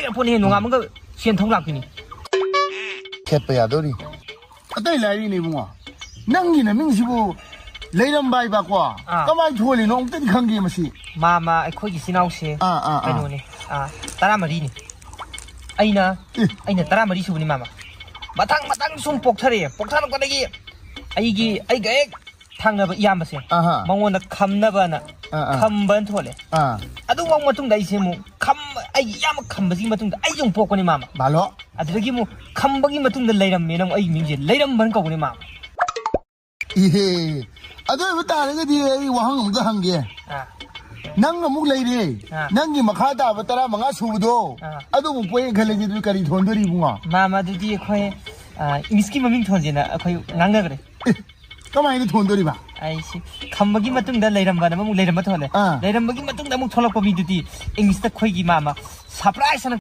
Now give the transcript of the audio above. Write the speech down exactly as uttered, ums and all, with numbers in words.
ꯄꯣꯠꯅꯤ, ꯅꯣꯡꯉꯥꯟꯕꯒ ꯆꯦꯟ ꯊꯣꯛ ꯂꯥꯛꯄꯤꯅꯤ꯫ ꯈꯦꯠꯄ ꯌꯥꯗꯧꯔꯤ꯫ ꯑꯇꯩ ꯂꯥꯏꯔꯤꯅꯦ ꯏꯕꯨꯡꯉꯣ, ꯅꯪꯒꯤ ꯅꯃꯤꯡꯁꯤꯕꯨ ꯂꯩꯔꯝꯕ ꯍꯥꯏꯕꯀꯣ꯫ ꯑꯥ꯫ ꯀꯃꯥꯏꯅ ꯊꯣꯜꯂꯤꯅꯣ ꯑꯃꯨꯛꯇꯗꯤ ꯈꯪꯒꯦ ꯃꯁꯤ꯫ ꯃꯥꯃ, ꯑꯩꯈꯣꯏꯒꯤ ꯏꯆꯤꯟ ꯏꯅꯥꯎꯁꯦ ꯑꯥ, ꯑꯥ, ꯑꯥ꯫ ꯀꯩꯅꯣꯅꯦ, ꯑꯥ, ꯇꯔꯥꯃꯔꯤꯅꯤ꯫ ꯑꯩꯅ, ꯑꯦ꯫ ꯑꯩꯅ ꯇꯔꯥꯃꯔꯤ ꯁꯨꯕꯅꯤ ꯃꯥꯃ꯫ ꯃꯊꯪ ꯃꯊꯪ ꯁꯨꯝ ꯄꯣꯛꯊꯔꯛꯑꯦ꯫ ꯄꯣꯛꯊꯔꯛꯄꯗꯒꯤ ꯑꯩꯒꯤ, ꯑꯩꯒ ꯍꯦꯛ ꯊꯪꯅꯕ ꯏꯌꯥꯝꯕꯁꯦ, ꯑꯍꯥ꯫ ꯃꯉꯣꯟꯗ ꯈꯝꯅꯕꯅ ꯑꯥ, ꯑꯥ꯫ ꯈꯝꯕꯅ ꯊꯣꯜꯂꯦ꯫ ꯑꯥ꯫ ꯑꯗꯨꯐꯥꯎ ꯃꯇꯨꯡꯗ ꯑꯩꯁꯦ ꯑꯃꯨꯛ ꯈꯝ-, ꯑꯩꯒꯤ ꯏꯌꯥꯝꯕ ꯈꯝꯕꯁꯤꯒꯤ ꯃꯇꯨꯡꯗ ꯑꯩꯁꯦ ꯑꯃꯨꯛ ꯄꯣꯛꯄꯅꯤ ꯃꯥꯃ꯫ ꯕꯥꯂꯣ꯫ ꯑꯗꯨꯗꯒꯤ ꯑꯃꯨꯛ ꯈꯝꯕꯒꯤ ꯃꯇꯨꯡꯗ ꯂꯩꯔꯝꯃꯦꯅ ꯑꯃꯨꯛ ꯑꯩꯒꯤ ꯃꯤꯡꯁꯦ ꯂꯩꯔꯝꯕꯅ ꯀꯧꯕꯅꯤ ꯃꯥꯃ꯫ ꯏꯍꯦ, ꯑꯗꯨ ꯑꯣꯏꯕ ꯇꯥꯔꯒꯗꯤ ꯑꯩ ꯋꯥꯍꯪ ꯑꯃꯨꯛꯇ ꯍꯪꯒꯦ꯫ ꯑꯥ꯫ ꯅꯪ ꯑꯃꯨꯛ ꯂꯩꯔꯦ꯫ ꯑꯥ꯫ ꯅꯪꯒꯤ ꯃꯈꯥ ꯇꯥꯕ ꯇꯔꯥꯃꯉꯥ ꯁꯨꯕꯗꯣ, ꯑꯥ꯫ ꯑꯗꯨ ꯑꯃꯨꯛ ꯄꯣꯛꯑꯦꯅ ꯈꯜꯂꯁꯤ, ꯑꯗꯨ ꯀꯔꯤ ꯊꯣꯟꯗꯣꯔꯤ ꯏꯕꯨꯡꯉꯣ? ꯃꯥꯃ, ꯑꯗꯨꯗꯤ ꯑꯩꯈꯣꯏ, ꯑꯥ, ꯏꯪꯂꯤꯁꯀꯤ ꯃꯃꯤꯡ ꯊꯣꯟꯁꯦꯅ ꯑꯩꯈꯣꯏ ꯉꯥꯡꯅꯈ꯭ꯔꯦ꯫ ꯑꯦ, ꯀꯃꯥꯏꯅ ꯊꯣꯟꯗꯣꯔꯤꯕ? ꯑꯩꯁꯤ ꯈꯝꯕꯒꯤ ꯃꯇꯨꯡꯗ ꯂꯩꯔꯝꯕꯅ ꯑꯃꯨꯛ ꯂꯩꯔꯝꯕ ꯊꯣꯜꯂꯦ꯫ ꯑꯥ꯫ ꯂꯩꯔꯝꯕꯒꯤ ꯃꯇꯨꯡꯗ ꯑꯃꯨꯛ ꯊꯣꯛꯂꯛꯄ ꯃꯤꯗꯨꯗꯤ ꯏꯪꯂꯤꯁꯇ ꯑꯩꯈꯣꯏꯒꯤ ꯃꯥꯃ ꯁꯔꯄ꯭ꯔꯥꯏꯖ ꯑꯅ